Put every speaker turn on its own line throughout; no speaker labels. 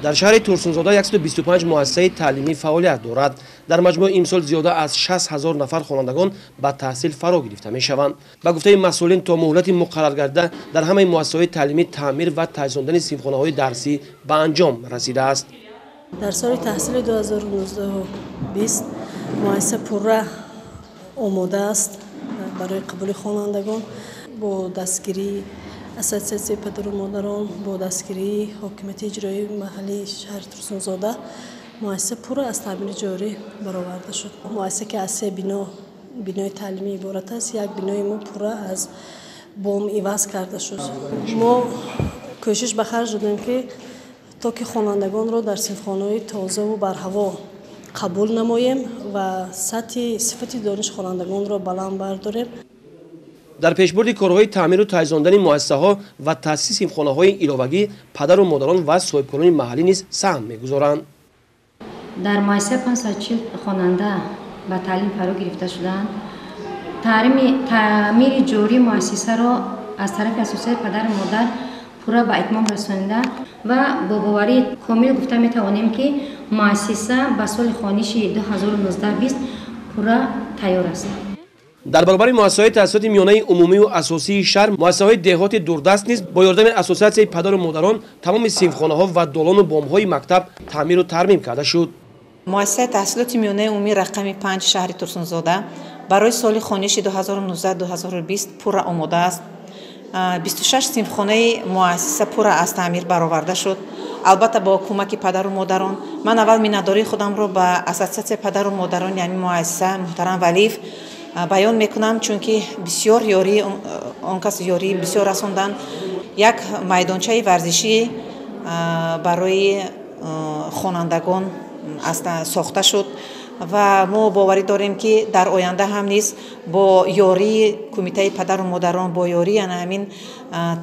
Дар шаҳри Турсунзода 125 муассисаи таълимӣ фаъолият дорад. Дар маҷмӯъ имсол зиёда аз 60 ҳазор нафар хонандагон ба таҳсил фаро гирифта мешаванд. Ба гуфтаи масъулин, то муҳлати муқарраргардида дар ҳамаи муассисаҳои таълимӣ таъмир ва таҷҳизондани синфхонаҳои дарсӣ ба анҷом расидааст.
Дар соли таҳсили 2019-20 муассиса пурра омода аст барои қабули хонандагон. Бо дастгирии Ассотсиатсияи падару модарон, бо дастгирии ҳокимияти иҷроии маҳаллии шаҳри Турсунзода муассиса пурра аз таъмири ҷорӣ бароварда шуд. Муассиса, ки аз се бинои таълимӣ иборат аст, як бинои мо пурра аз бом иваз карда шуд. Мо кӯшиш ба харҷ додем, ки то ки хонандагонро дар синфхонаҳои тозаву барҳаво қабул намоем ва сатҳи сифати дониши хонандагонро баланд бардорем.
Дар пешбурди корҳои таъмиру таҷҳизондани муассисаҳо ва таъсиси синфхонаҳои иловагӣ падару модарон ва соҳибкорони маҳаллӣ низ саҳм мегузоранд.
Дар муассиса 540 хонанда ба таълим фаро гирифта шудаанд. Таъмири ҷории муассисаро аз тарафи ассотсиатсияи падару модар пурра ба итмом расонида ва бо боварии комил гуфта метавонем, ки муассиса ба соли хониши 2019-20 пурра тайёр аст.
Дар баробари муассисаҳои таҳсилоти миёнаи умумию асосии шаҳр, муассисаҳои деҳоти дурдаст низ бо ёрдами ассотсиатсияи падару модарон тамоми синфхонаҳо ва долону бомҳои мактаб таъмиру тармим карда шуд.
Муассисаи таҳсилоти миёнаи умумии рақами 5 шаҳри Турсунзода барои соли хониши 2019-2020 пурра омода аст. 26 синфхонаи муассиса пурра аз таъмир бароварда шуд, албатта бо кӯмаки падару модарон. Ман аввал миннатдории худамро ба ассотсиатсияи падару модарони ҳамин муассиса, муҳтарам Валиев, баён мекунам, чунки бисёр ёрии он кас ёрии бисёр расонданд. Як майдончаи варзишӣ барои хонандагон сохта шуд ва мо боварӣ дорем, ки дар оянда ҳам низ бо ёрии кумитаи падару модарон, бо ёрии ана ҳамин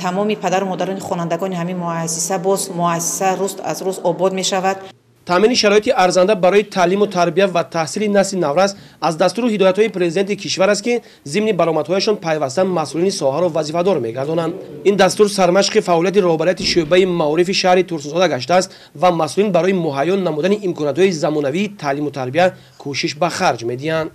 тамоми падару модарони хонандагони ҳамин муассиса боз муассиса рӯз аз рӯз обод мешавад.
Таъмини шароити арзанда барои таълиму тарбия ва таҳсили насли наврас аз дастуру ҳидоятҳои президенти кишвар аст, ки зимни баромадҳояшон пайваста масъулини соҳаро вазифадор мегардонанд. Ин дастур сармашқи фаъолияти роҳбарияти шӯъбаи маорифи шаҳри Турсунзода гаштааст ва масъулин барои муҳайё намудани имкониятҳои замонавии таълиму тарбия кӯшиш ба харҷ медиҳанд.